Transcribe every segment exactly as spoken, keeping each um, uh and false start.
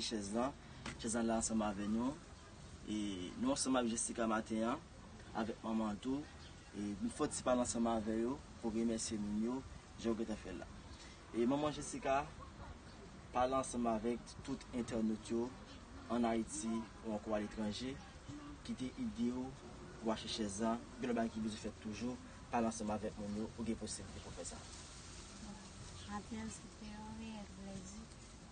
Chèz lan, chèz lan la ansanm avè nou. E nou ansanm avèk Jessica maten an, avèk manman an tou. E nou fè yon ti pale ansanm avè yo pou remèsye moun yo, jan yo gentan fè l la. E manman Jessica, pale ansanm avèk tout entènot yo ann Ayiti ou ankò aletranje ki te ede w pou achte chèz lan, gen lòt bagay ki bezwen fèt toujou, pale ansanm avèk moun yo, ou gen posiblite pou fè sa. Maten an, se te yon reyèl plèzi.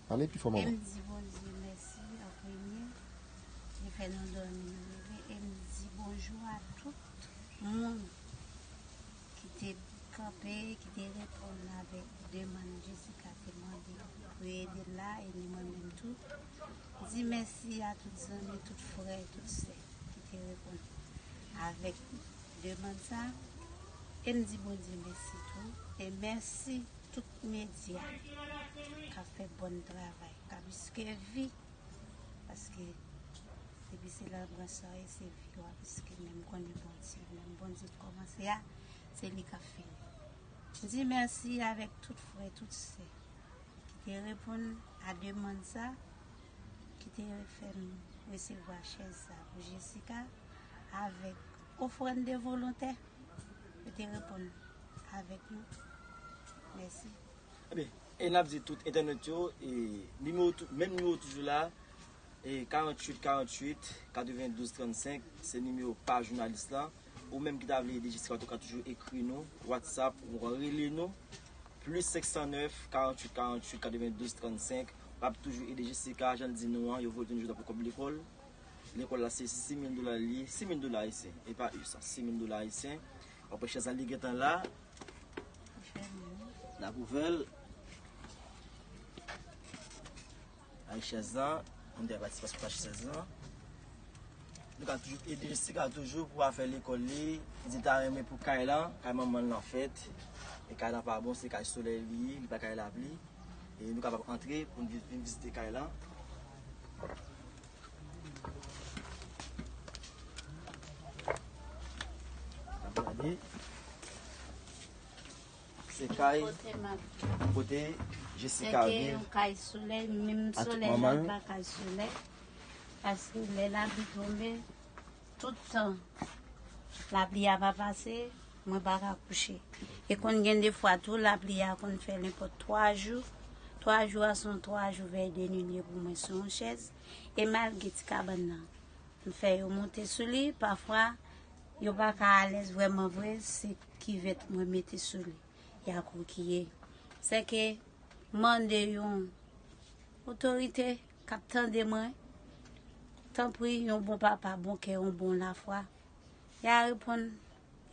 Pale pi fò, manman. E m di Bondye mèsi an premye. Li fè nou dòmi, nou leve. E m di bonjou a tout moun ki te kanpe, ki te reponn avèk demann Jessica te mande pou yo ede l la, e ni mwen menm tou. M di mèsi a tout zanmi, tout frè, tout sè ki te reponn avèk demann sa. E m di Bondye mèsi tou. E mèsi tout medya k ap fè bòn travay, k ap riske vi, paske depi se nan branch sa ye, se vi w ap riske, men m konnen Bondye, men Bondye t kòmanse a, se li k ap fini. M di mèsi avèk tout frè, tout sè ki te reponn a demann sa, ki te fè m resevwa chèz sa pou Jessica, avèk ofrann de volontè. Yo te reponn avèk nou. Mèsi. Ebyen, e n ap di tout entènot yo, e nimewo tou, menm nimewo toujou la, e karanntuit karanntuit katrevendouz trannsenk, se nimewo pa jounalis lan. Ou menm ki ta vle ede Jessica, ou ka toujou ekri nou, WhatsApp, ou ka rele nou, plis senk san nèf, karanntuit karanntuit katrevendouz trannsenk. W ap toujou ede Jessica, jan l di nou an, yo voye l tounen jodi a pou kòb lekòl. Lekòl la se sis mil dola li ye, sis mil dola ayisyen, e pa U S, sis mil dola ayisyen. W ap wè chèz la, li gentan la. L ap ouvè l. Ay chèz lan, moun te patisipe pou achte chèz lan. Nou ka toujou ede Jessica toujou pou afè lekòl li. Li di l ta renmen pou kay lan, kay manman l lan fèt. E kay lan pa bon, se kay solèy li ye, li pa kay lapli. E nou kapab antre pou n vi-, vin vizite kay lan. N ap gade. Se kay kote Jessica viv. Se te yon kay solèy, menm solèy la pa kay solèy. Paske lè lapli tonbe, tout tan lapli a pa pase, mwen pa ka kouche. E konn gen defwa tou, lapli a konn fè nenpòt twa jou. Twa jou a se yon twa jou vèy de nwi li ye pou mwen sou yon chèz. E malgre ti kabann nan, m fè yo monte sou li, pafwa, yo pa ka alèz vrèman vre, se kivèt mwen mete sou li. Y a kokiye. Sèke mande yon otorite k ap tande mwen, tanpri, yon bon papa, bon kè, yon bon lafwa. Y a reponn,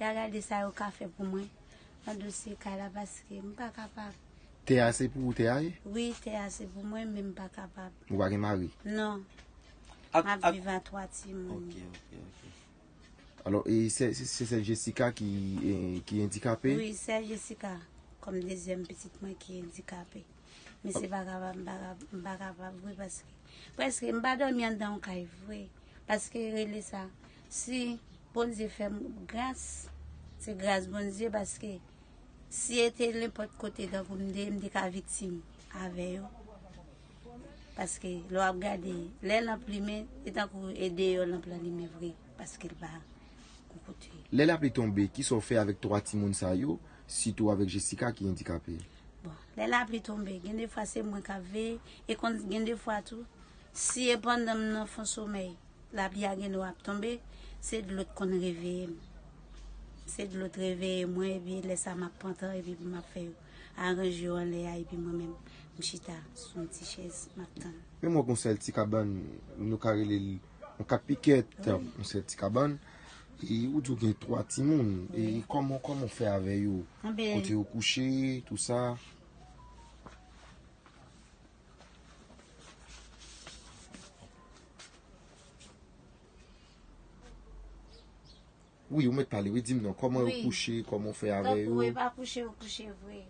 y a gade sa yo ka fè pou mwen nan dosye kay la, paske m pa kapab. Tè a se pou ou tè a ye? Wi, tè a se pou mwen, men m pa kapab. Ou pa gen mari? Non. M ap viv a twa timoun. Ok, ok, ok. Alò, e se, se, se sè Jessica ki, e, ki andikape? Wi, sè Jessica, kòm dezyèm pitit mwen ki andikape. Men se pa kapab, m pa kap-, m pa kapab vre, paske prèske m pa dòmi anndan yon kay vre. Paske rele sa, si Bondye fè m gras, se gras Bondye, paske si e te nenpòt kote tankou m te ye, m te ka viktim avè yo. Paske lè w ap gade, lè lanp limen, se tankou e deyò lanp lan limen vre, paske l pa gon kote. Lè lapli tonbe, kisa w fè avèk twa timoun sa yo, sitou avèk Jessica ki andikape? Bon, lè lapli tonbe, gen defwa se mwen k ap veye, e konn gen defwa tou, si e pandan m nan fon somèy, lapli a gen dwa ap tonbe, se dlo k konn reveye m. Se dlo t reveye mwen, epi lè sa m ap pantan, epi m ap fè yo aranje yo anlè a, epi mwen menm, m chita sou yon ti chèz, m ap tann. Men mwen gon sèl ti kabann, nou ka rele l yon kat pikèt, yon sèl ti kabann. E ou di w gen twa timoun, e kòman, kòman w fè avè yo? Kote yo kouche, tou sa? Wi, ou mèt pale, wi, di m non, kòman yo kouche, kòman w fè avè yo? Tankou yo pa kouche, yo kouche vre.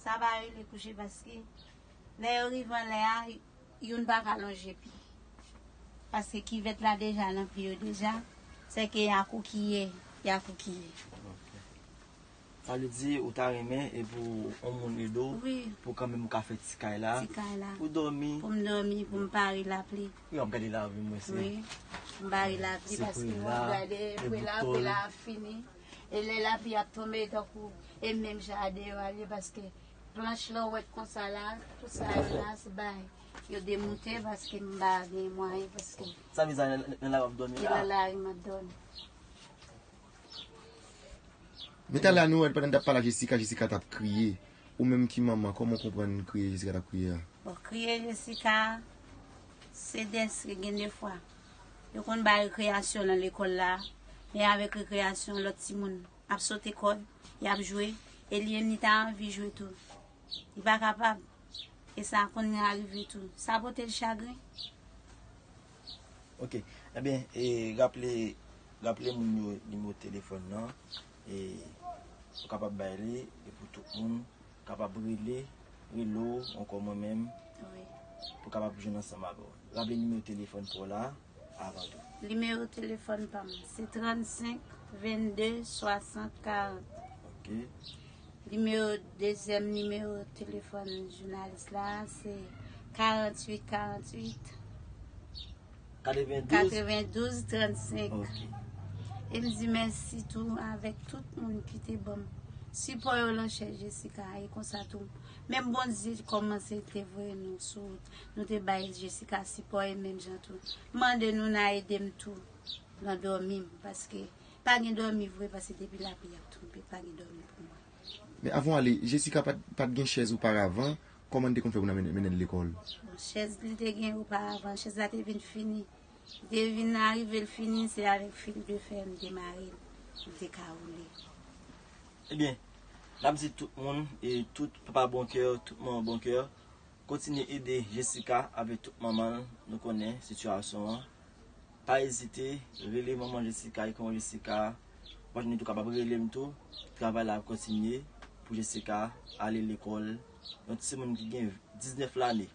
Sa pa rele kouche paske lè yo rive anlè a, youn pa ka lonje pye. Paske kivèt la deja nan pye yo deja, sèke y a koukiye, y a koukiye. Ok. Sa vle di ou ta renmen e pou yon moun ede w, wi, pou kanmenm ou ka fè ti kay la, ti kay la, pou dòmi, pou m dòmi, pou m pare lapli. Wi, w ap gade lavi mwen se. Wi, m pare lapli paske mwen gade, e pou la, pou la fini. E lè lapli ap tonbe, tankou, e menm jan a deyò a ye, paske planch lan w wè konsa la, tout sa yo la, se bay. Yo demoute paske m pa gen mwayen, paske. Sa vle di nan, nan lari w ap dòmi la? E nan lari m ap dòmi. Men talè a nou wè pandan n t ap pale ak Jessica, Jessica t ap kriye. Ou menm ki manman, kòman w konprann kriye Jessica t ap kriye a? Bon, kriye Jessica, se dèske gen de fwa yo konn bay rekreyasyon nan lekòl la, men avèk rekreyasyon, lòt timoun ap sote kòd, y ap jwe, e li menm li ta anvi jwe tou. Li pa kapab. E sa konn arive tou. Sa pote l chagren. Ok. Ebyen, e, raple, raple moun yo nimewo telefòn nan. E, ou kapab bay li, e pou tout moun kapab rele, rele w, ankò mwen menm, wi, pou kapab jwenn ansanm avè w. Raple nimewo telefòn pa w la, avan tou. Nimewo telefòn pa m, se trannsenk, vennde, swasant, karant. Ok. Nimewo, dezyèm nimewo telefòn jounalis la, se karanntuit, karanntuit, katrevendouz, katrevendouz, trannsenk. Ok. E m di mèsi tou avèk tout moun ki te ban m sipò yo nan chèz Jessica. E konsa tou, menm Bondye kòmanse te voye nou sou wout, nou te bay Jessica sipò e menm jan tou. M mande nou n a ede m tou nan dòmi m, paske pa gen dòmi vre, paske depi lapli ap tonbe, pa gen dòmi pou mwen. Men avan w ale, Jessica pa t, pa t gen chèz oparavan, kòman n te konn fè pou n al mennen, mennen l lekòl? Bon, chèz li te gen oparavan, chèz la te vin fini. Li te vin arive l fini, se avèk fil de fè m te mare l, pou l te ka woule. Ebyen, n ap di tout moun, e tout papa bon kè, tout manman bon kè, kontinye ede Jessica avèk tout manman l, nou konnen sitiyasyon an. Pa ezite, rele manman Jessica, ekri manman Jessica, w ap jwenn li tou kapab rele m tou. Travay la ap kontinye pou Jessica ale lekòl. Yon timoun ki gen diznèf lane,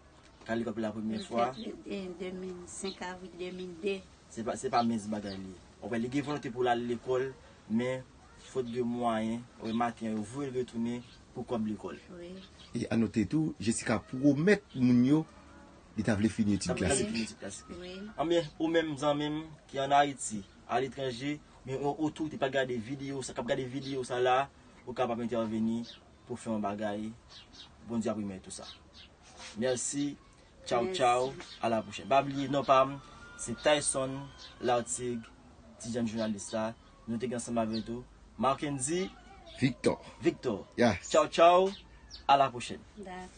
k al lekòl pou la premyè fwa. Li fèt le, eh, de mil senk avril de mil de. Se pa, se pa mens bagay li ye. W ap wè, li gen volonte pou l al lekòl, men fot de mwayen, w wè maten an, yo voye l retounen pou kòb lekòl. Wi. E anote tou, Jessica pwomèt moun yo li ta vle fini etid klasik. Li ta vle fini etid klasik. Wi. Anben, ou menm zanmi m ki ann Ayiti, aletranje, men yon otorite pa gade videyo sa, k ap gade videyo sa la, ou kapab entèveni pou fè yon bagay. Bondye ap remèt ou sa. Mèsi. Tchaw, tchaw. Mèsi. A la pwochèn. Pa bliye non pa m, se Tyson Lartigue, ti jèn jounalis la. Nou te gen ansanm avè l tou Marckendy Victor. Victor. Yes. Tchaw, tchaw. A la pwochèn. Dakò.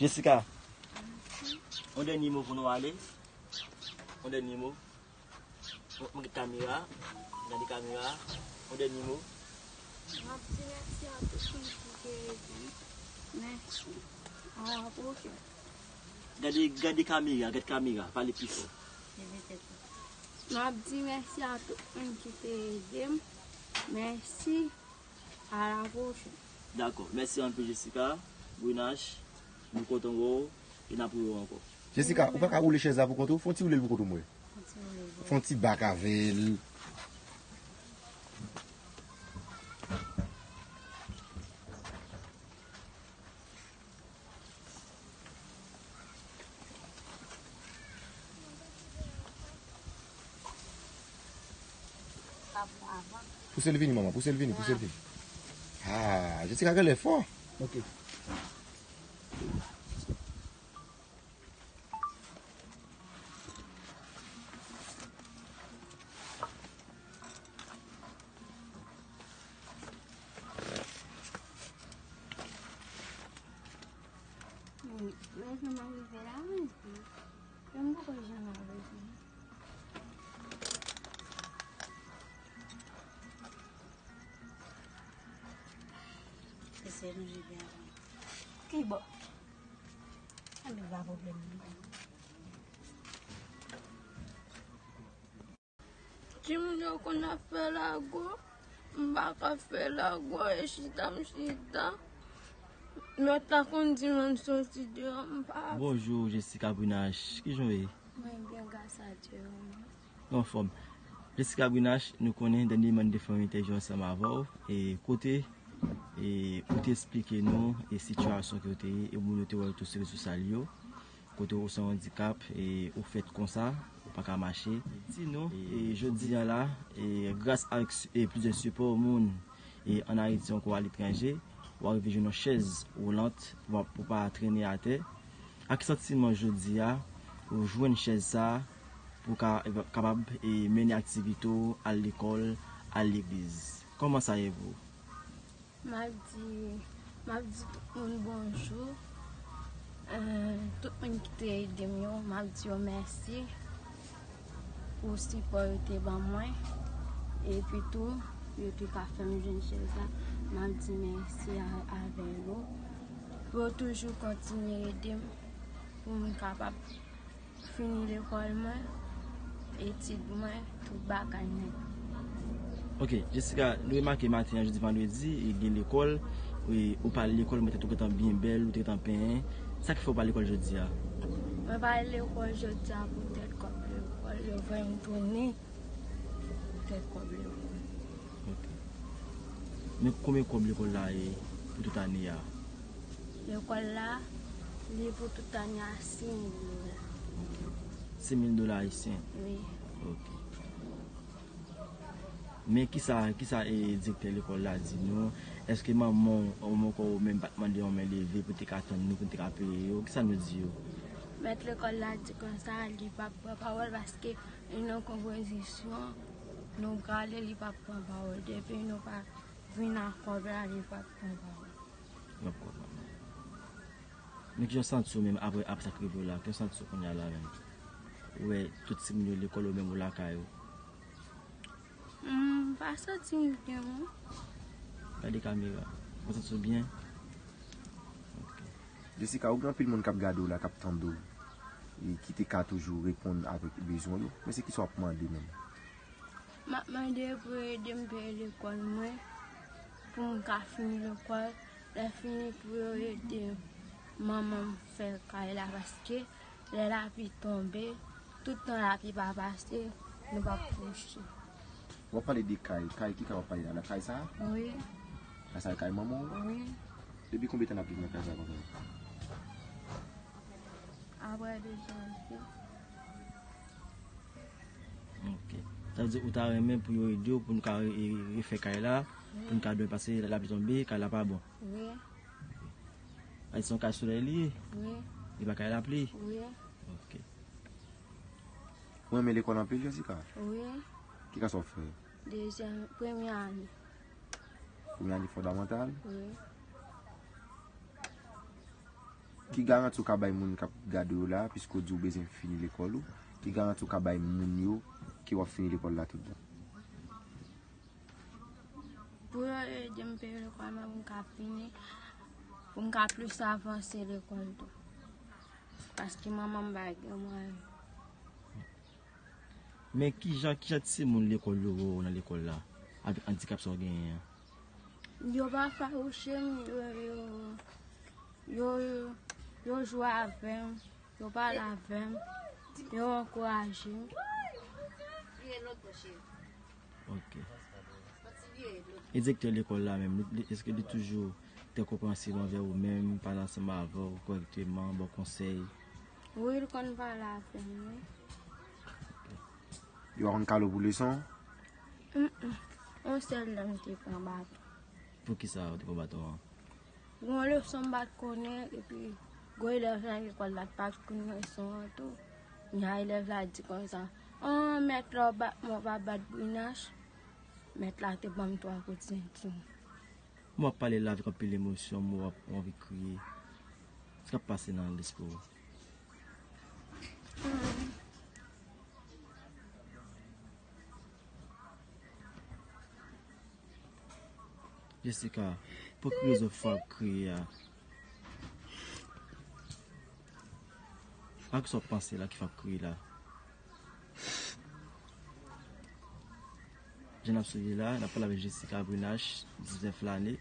Jessica, yon dènye mo pou nou ale. Yon dènye mo. Mwen, mwen gade kamera. Gade kamera. Yon dènye mo. M ap di mèsi a tout moun ki te ede m. Mèsi. A la pwochèn. Gade, gade kamera, gade kamera. Pale pi fò. M ap di mèsi a tout moun ki te ede m. Mèsi. A la pwochèn. Dakò. Mèsi anpil, Jessica. Brunache, nou kontan wè w e n ap wè w ankò. Jessica, ou pa ka woule chèz la pou kont ou? Fè yon ti woule l pou kont ou, mwen. Fè yon ti woule l pou. Fè yon ti bak avè l. Pouse l vini, manman, pouse l vini, pouse l vini. Ah, Jessica genlè fò. Ok. Ki bò? Anben, pa pwoblèm. Timoun yo konn ap fè lago, m pa ka fè lago, e chita m chita. Lòt la konn di m ann soti deyò, m pa. Bonjou, Jessica Brinache. Kijan w ye? Mwen byen, gras a Dye. Ou anfòm? Jessica Brinache, nou konnen dènyèman n te fè yon entèvyou ansanm avè w, e kote, e ou te esplike nou, e sitiyasyon ke w te ye, e moun yo te wè w tou sou rezo sosyal yo, kote w se yon andikap, e ou fèt konsa, ou pa ka mache. Di nou, e jodi a la, e gras avèk s-, e plizyè sipò moun, e ann Ayiti ankò aletranje, w arive jwenn yon chèz woulant pou, pou pa trennen atè. Ak ki santiman jodi a, ou jwenn chèz sa a, pou ka, kapab, e, mennen aktivite w, al lekòl, al legliz? Kòman sa ye pou ou? M ap di, m ap di tout moun bonjou. Eh, tout moun ki te ede m yo, m ap di yo mèsi pou sipò yo te ban mwen. Epi tou, yo te ka fè m jwenn chèz la. M ap di mèsi a, avè yo. Pou yo toujou kontinye ede m, pou m kapab fini lekòl mwen, etid mwen, tout bagay nèt. Ok, Jessica, nou remake maten an, jodi vandredi, e gen lekòl, e ou pa al lekòl, men tèt ou gentan byen bèl, ou te gentan penyen. Sa ki fè ou pa al lekòl jodi a? Mwen pa al lekòl jodi a poutèt kòb lekòl, yo voye m tounen poutèt kòb lekòl. Ok. Men konbyen kòb lekòl la ye pou tout ane a? Lekòl la, li pou tout ane a, sis mil dola. Sis mil dola ayisyen? Wi. Ok. Men kisa, kisa, e, direktè lekòl la di nou? Èske manman w, ou ankò ou menm pa t mande yon men leve pou te ka tann nou, pou te ka peye yo? Kisa nou di yo? Mèt lekòl la di konsa, li p ap pran pawòl paske li nan konpozisyon, nou prale, li p ap pran pawòl. Depi nou pa vin a kòb la, li p ap pran pawòl. N ap konprann. Men kijan w santi w menm apre, apre sa k rive w la? Kijan w santi w kounye a la menm? Ou wè tout timoun yo lekòl, ou menm ou lakay ou. M pa santi m byen, non. Gade kamera. Ou santi w byen? Ok. Jessica, ou gen anpil moun k ap gade w la, k ap tande w, e ki te ka toujou reponn avèk bezwen yo. Men se kisa w ap mande menm? M ap mande pou yo ede m peye lekòl mwen, pou m ka fini lekòl. Lè fini, pou yo ede manman m fè kay la, paske lè lapli tonbe, tout tan lapli pa pase, nou p ap kouche. W ap pale de kay, kay ki kay w ap pale la? Nan kay sa a? Wi. Kay sa a, kay manman w? Wi. Depi konbyen tan n ap viv nan kay sa a konsa? Apre de janvye. Ok. Sa vle di ou ta renmen pou yo ede w pou nou ka re-, e, refè kay la, wi, pou nou ka dòmi, paske lapli tonbe, kay la pa bon. Wi. Sa vle di se yon kay solèy li ye? Wi. Li pa kay lapli? Wi. Ok. Ou renmen lekòl anpil, Jessica? Wi. Ki klas w ap fè? Dezyèm, premye ane. Premye ane fondamantal? Wi. Ki garanti w ka bay moun k ap gade w la, piske w di w bezwen fini lekòl ou, ki garanti w ka bay moun yo ke w ap fini lekòl la tout bon? Pou yo ede m peye lekòl mwen pou m ka fini, pou m ka plis avanse lekòl tou. Paske manman m pa gen mwayen. Men kijan, kijan timoun lekòl yo wè w nan lekòl la, avèk andikap sa w genyen an? Yo pa fawouche m, yo, yo, yo, yo jwe avè m, yo pale avè m, yo ankouraje m. Ok. E direktè lekòl la menm, li, li, èske li toujou te konpransiv anvè ou menm, pale ansanm avè w kòrèkteman, ba w konsèy? Wi, li konn pale avè m, wi. Yo pa konn kale w pou leson? Mm, mm. Yon sèl lè m te pran baton. Poukisa ou te pran baton an? Gon leson m pa t konnen, epi gon elèv nan lekòl la t pa t konn leson an tou. Kounye a elèv la di konsa, "An, mèt la, w pa, w pa bat Brinache." Mèt la te ban m twa kout senti. M ap pale la avèk anpil emosyon, m ap anvi kriye. Sa k ap pase nan lespri w? Hmm. Jessica, pou ki rezon fè w ap kriye a? Ak sa w panse la ki fè w ap kriye la? Jan n ap swiv li la, n ap pale avèk Jessica Brinache, diznèf lane.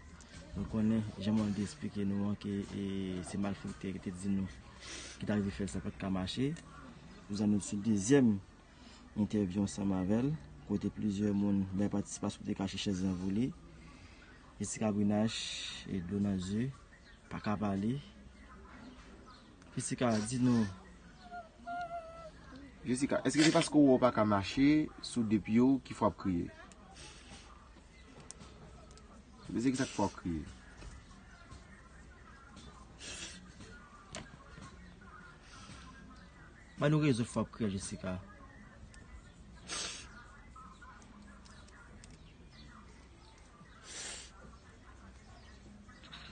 Nou konnen, jan mwen te esplike nou an, ke e, se malfektè ki te di nou, ki t arive fè l, sa pa t ka mache. Kounye a nou sou dezyèm entèvyou ansanm avè l, kote plizyè moun bay patisipasyon pou te kache chèz lan pou li. Jessica Brinache, e dlo nan zye, pa ka pale. Jessica, di nou. Jessica, èske se paske w wè w pa ka mache sou de pye w ki fè w ap kriye? Ebyen, se kisa k fè w ap kriye? Ban nou rezon k fè w ap kriye, Jessica.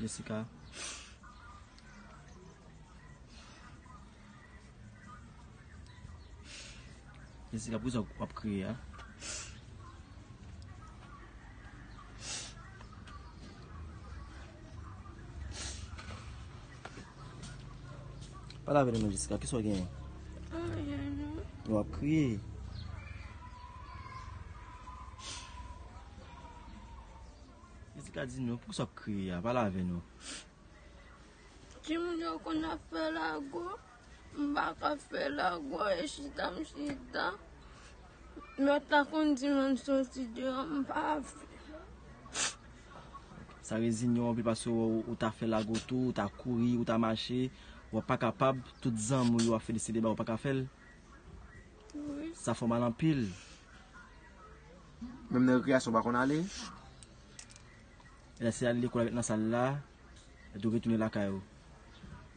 Jessica. Jessica, poukisa w ap kriye a? Pale avè nou non, Jessica, kisa w genyen? Anyen non. W ap kriye. Jessica, di nou, poukisa w ap kriye a? Pale avè nou. Timoun yo konn ap fè lago, m pa ka fè lago, e chita m chita. Mèt la konn di m ann soti deyò, m pa vle. Sa reziyen w anpil paske w, ou ta fè lago tou, ou ta kouri, ou ta mache, w pa kapab, tout zanmi w yo ap felisite ba w, ou pa ka fè l. Wi. Sa fè w mal anpil. Menm nan rekreyasyon w pa konn ale? E lè se al lekòl avèk nan sal la, epi w retounen lakay ou.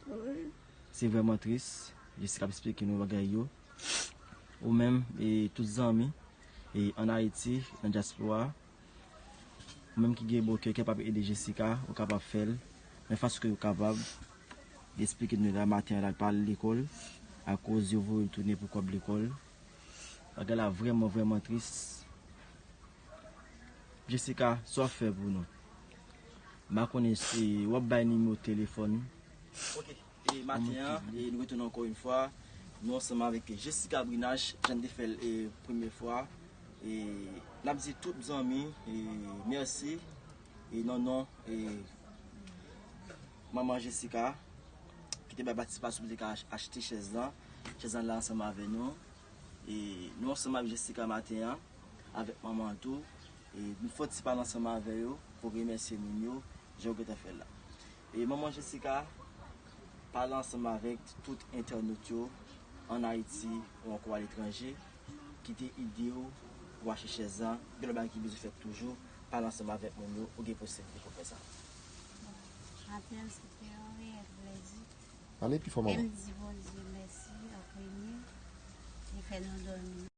Wi. Se vrèman tris. Jessica ap esplike nou bagay yo. Ou menm, e tout zanmi, e ann Ayiti, nan dyaspora, ou menm ki gen bon kè, ki kapab ede Jessica, ou kapab fè l. Men fason ke ou kapab, li esplike nou la maten an, l pa al lekòl, akoz yo voye l tounen pou kòb lekòl. Bagay la vrèman, vrèman tris. Jessica, sa w ap fè pou nou? M pa konnen si w ap bay nimewo telefòn. Ok, e maten an, e nou retounen ankò yon fwa. Nou ansanm avèk Jessica Brinache, jan n te fè l, e, premye fwa. E n ap di tout zanmi, e, mèsi. E nan non, e, manman Jessica, ki te bay patisipasyon pou te ka ach-, achte chèz lan. Chèz lan la ansanm avè nou. E nou ansanm avèk Jessica maten an, avèk manman an tou. E nou fè yon ti pale ansanm avè yo pou remèsye moun yo, jan yo gentan fè l la. E manman Jessica, pale ansanm avèk tout entènot yo ann Ayiti ou ankò aletranje ki te ede w pou achte chèz lan. Gen lòt bagay ki bezwen fèt toujou, pale ansanm avèk moun yo, ou gen posiblite pou fè sa. Bon, maten an, se te yon reyèl plèzi. Pale pi fò, manman. E m di Bondye mèsi an premye, li fè nou dòmi.